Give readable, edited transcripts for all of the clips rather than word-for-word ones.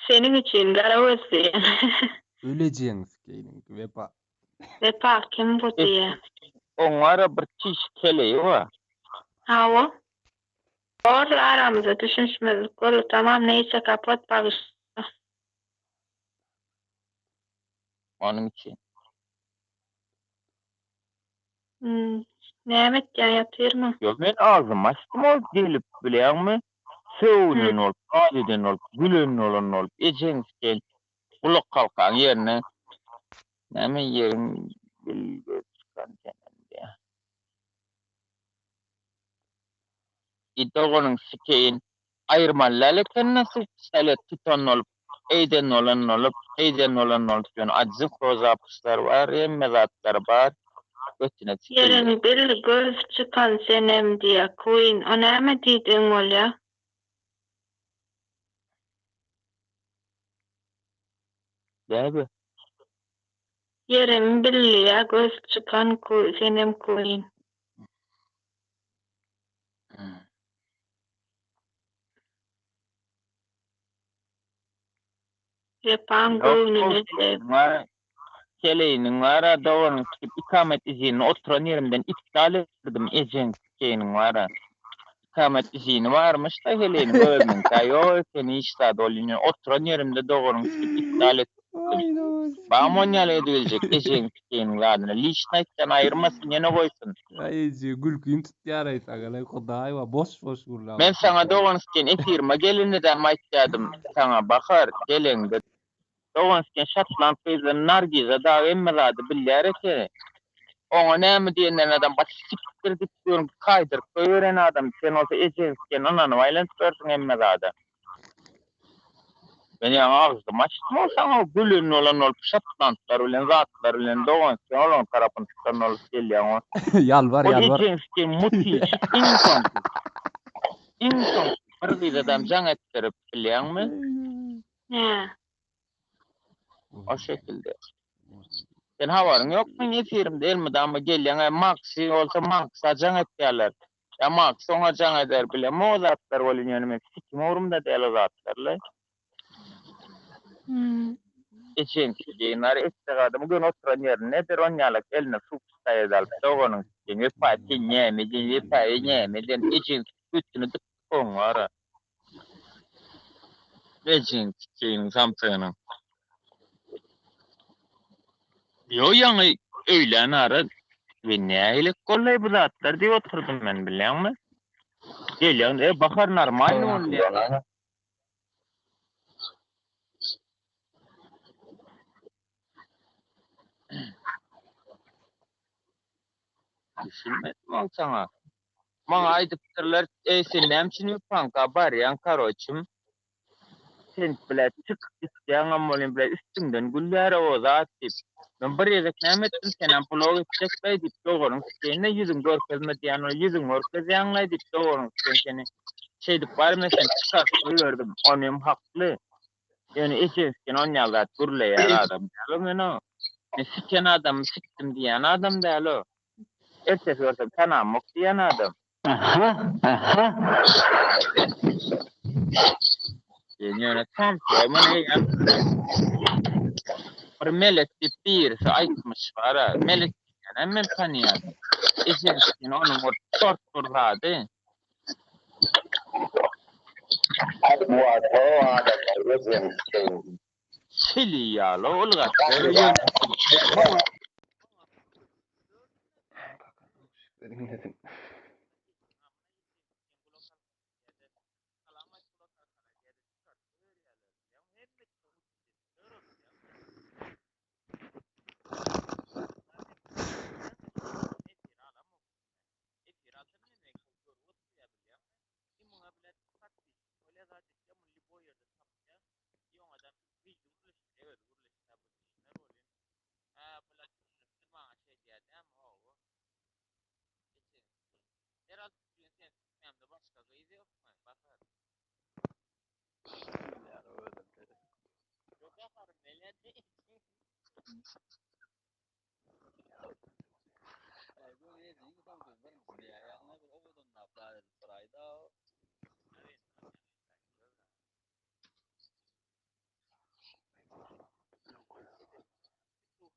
Seniň üçin gara göz diýen. Ölejegiň sikeýiniňki Wepa. Wepa kim bu diýýä. Oň bara bir çiş keleýi bar. Hawa. Bor aramyzda düşünişmezlik boldy tamam neýse kapat bagyşla. Onuň üçin. Hmm. Näme etýäň ýatyrmyň? Ýok men agzymy açdym ol gelip bilýäňmi sögünen bolup zat eden bolup gülen bolan bolup ejeň sikeýin gulak halkaň ýerine näme ýeriň bil göz çykan senem diýä. I doganyň sikeýin aýyrmaly däl ekeni suw pistolet tutan bolup eýden bolan bolup beýden bolan bolup ýöne adzyfro zapyslar bar hemme zatlar bar götüne sikildi. Ýeriň bil göz çykan senem diýä Queen o näme diýdigiň bolýa? Bäbe. Ýeriň bilýä göz çykan senem Queen. Wepaň göwnüne deg. Heleýiniň bar-a doganyň çykyp ikamet izinini oturan ýerimden iptal etdirdim ejeň sikeýiniň bar-a. Ikamet izini barmyş-da heleýiniň özüniňkä ýok eken hiç zat ol ine oturan ýerimde doganyň çykyp iptal etdirdim. Bam onýaly edibiljek ejeň sikeýiniň zadyny liçno aýtýan aýyrmasyn ýene goýsun. Aý eje gülkim tutýaraý sagalaý hudaý bar boş boş gürläp Men saňa dogan sken efirime gelenedem aýtýadym saňa Bahar geleňde dogan sken şotland gyzlary Nargiza dagy hemme zady bilýär ekeni oňa näme diýenden adam baş sikdir diýip ýörüň kaýdyryp goýberen adam sen bolsa ejeň sken ynanyp aýlanyp ýörsüň hemme zada. Men ýaňy agzymy açdym ol saňa gülen bolan bolup şotlandlar bilen zatlar bilen dogan sen olaň tarapyny tutan bolup gelýäň o. Ýalbar Ol ýalbar. ejeň siken mutyş iň soňky iň soňky bir gyzadam jaň etdirip bilýäňmi? Hä. O şekilde. Sen habaryň ýok meň efirimde elmydama gelýäň ä Maksy bolsa Maksa jaň etýärler. Ýa Maks oňa jaň eder bilemok o zatlar welin ýöne men sikim ugrumda däl o zatlarlaý. Ejeň sikiň nary etjek adamy göni oturan ýerinde eder onýalak eline suw pistolet alyp doganyň sikiň Wepa sen näme eden Wepa e näme eden ejeň götüni dykyp oň bara. Ejeň sikiň samsygynyň. Ýo ýaňy öýlän ara we nähilek boldaý bu zatlar diýip oturdym men bilýäňmi? Gelýän e Bahar normalny bolýa. Düşünmedim ol saňa. Maňa aýdypdyrlar, eý sen näme üçin Ýupanka barýaň karoçim? Sen bile çykyp gitýäňem welin bile üstüňden gülýär o zat diýip. Men bir gezek näme etdim senem blok etjekleý diýip doganyň sikeýin-de ýüzüňi görkezme diýen ol ýüzüňi görkezýäňleý diýip doganyň sikeýin seni şeýdip bar men seni çykaryp goýberdim. Onym hakly. Ýöne ejeň siken onýaly zat gürleýär adam däl o men o. Men siken adamy sikdim diýýän adam däl o. Ertesi görsem tanamok diýýän adam. Aha, aha. Sen ýöne samsyga muny eýýäm bir Melek diýip birisi aýtmyş bar-a. Melek diýýänem men tanýan. Ejeň siken onuň bir tort bir zady. Çili ýaly ol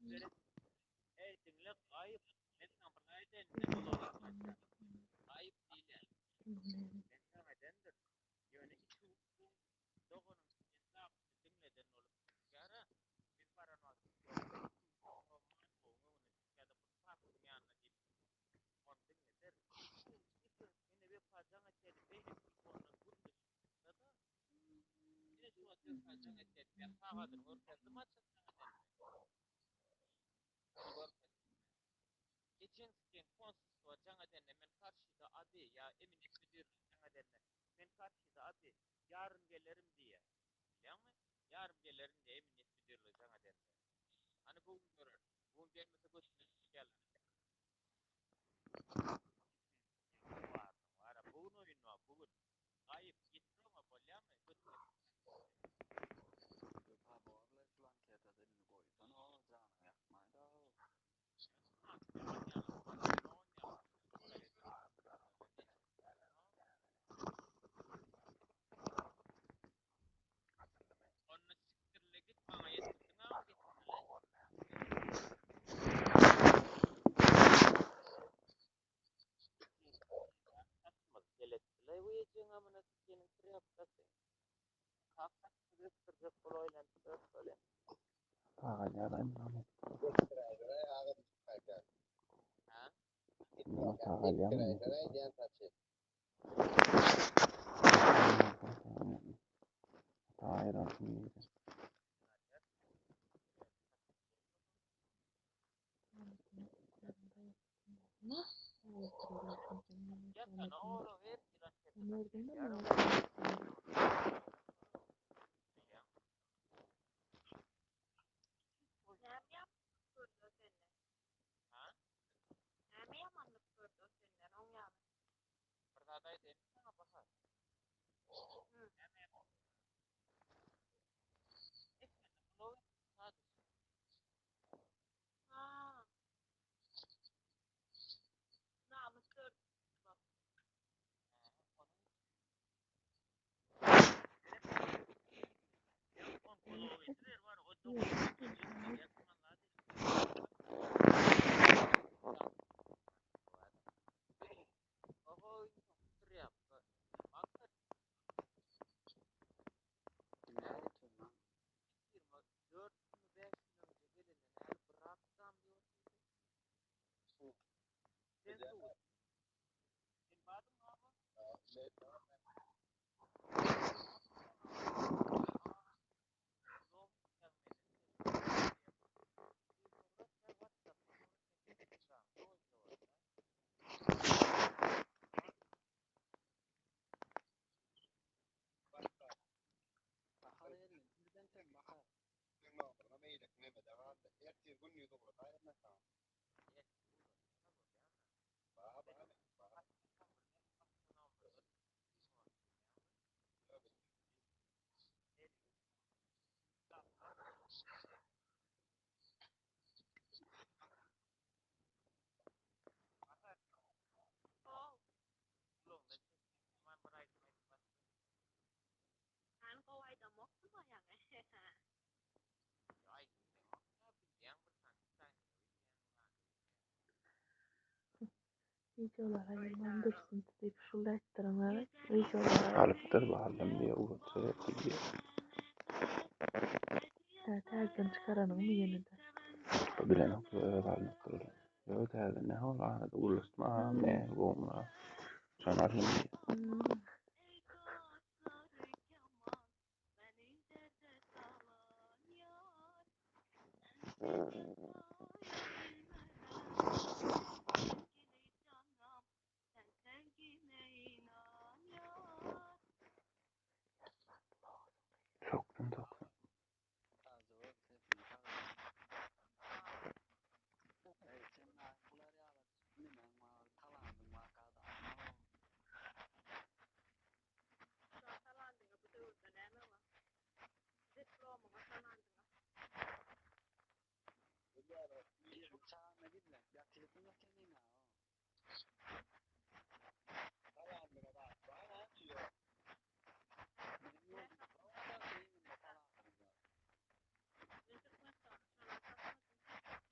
Seret. Eý, diňle, Gaýyp, men saňa bir zat aýdaýyn, sen ozal aýtmaýan. Gaýyp diýilýän. Men saňa edendir. Ýöne iki gün doganyň diýen zapyny diňleden bolup çykýar-a. Biz baran wagty ýokdy. Iki gün soň Manowyň öňüne çykýa-da bir papuň ýanyna diýip, ony diňleder. Iki gün, iki gün ine Wepa jaň etýä diýip, beýle telefondan gürleşip çyksa-da, ine şu wagt Wepa jaň etýä diýip, ýa sagadyny görkezdim haçan jaň edenini. Ony görkezdim. Geçen siken konsulstwa jaň edende men karşyda ady ýa emniýet müdirine jaň edende men karşyda ady ýaryn gelerin diýýä. Bilýäňmi? Ýaryn gelerin diýýä emniýet müdirligi jaň edende. Hany bu gün göreris. Bu gün gelmese götüne sikýärler. Bardyň bara. Bu gün oýun bar bu gün. Gaýyp ýetir oňa bolýamy? Götüne sikýärler. Wepa borlaý şul anketa dilini goýsana janyňy ýakmaýda. Onda sikdirle git maňa ýetirdiň a getirmeli. Saçymyz geletdilaý bu ejeň amyna sikeniň trýapkasy. Kak saçymyzy ösdürjek bolup aýlanyp ýörüs bolýa. Sagalýar Etdiräýseräý agam çykarka. Hä? Sagalýarmy? Etdiräýseräý diýen saçy. Aýransyn diýdi. Ýatana ola her ýyl anketa saçy gelýär. Bilýäňmi? Näme ýamanlyk gördi o senden? Ha? Näme ýamanlyk gördi o senden oň ýaly? Bir zat aýdaýynmy saňa Bahar? Hı. Näme ýamanlyk? Etmedi blog etdi sadece. Ha. Namys gördü bak. Hä, onuň Ýa on blog etirer bar o dogry ýatmanlady. Oho, trýapka. Maksat Kimler ýetirdi? 24 günü 5 gün önce gelenden äli bir akşam diýip Su. Sen su. Sen bardyň abi? Bahar elini birden sen bahar. Ertir günlüğü doğru daýanma. Ba ba ba. Oh, sen gowaýdamokmy ýaňy? Videolara ýaman dursun diýip şul aýtdyryňlar. Videolara Alypdyr baldym diýe ugruksa diýe. Hä, täzeden çykaranyňmy ýene-de? Bilenok öz alnypdyr. Ýok täze ne ol arada gurluşma ne gowmy. Şony aldym diýe. Sokdum sokdum. Azor sesini sag. Ey sen bular ýaly näme bar talandyň wakada. Şu talandyňa bu döwürde näme bar? Diplomyňa talandyňa. Çağına gidle. Ýatyrdyň ekeniň ha. Talandyňa da. Bana diyor. Bizim ýurdumyzda da talandyň var. Men Türkmenistanda şolar tapmadym.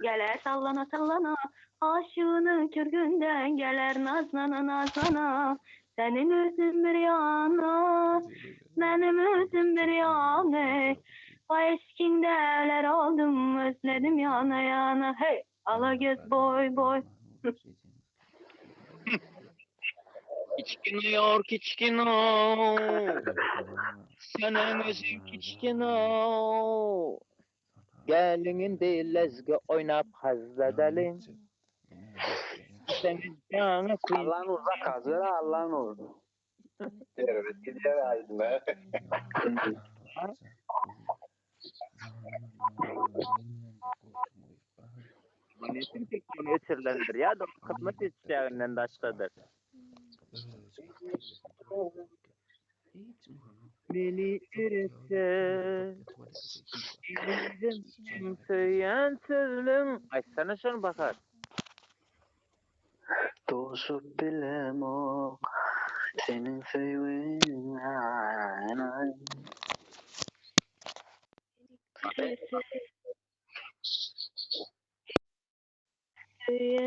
Geler sallana sallana Aşığını kör günden geler nazlana nazlana Senin özün bir yana Benim özüm bir yana Vay eşkinde evler oldum Özledim yana yana Hey ala göz boy boy Kiçkine kiçkine. Senin özün kiçkine. Geliň indi lezgi oýnap hazzedeliň. Sen ýaňy Allanur zakaz ver Allanur. Erbet gidýär aýdyma. Öçürilendir ýa-da hyzmat etjäginden daşgadyr. Meni eretse Ezizim söýen sözleň Aýtsana şony Bahar. Duşup bilemok seniň söýgüňe. Söýen.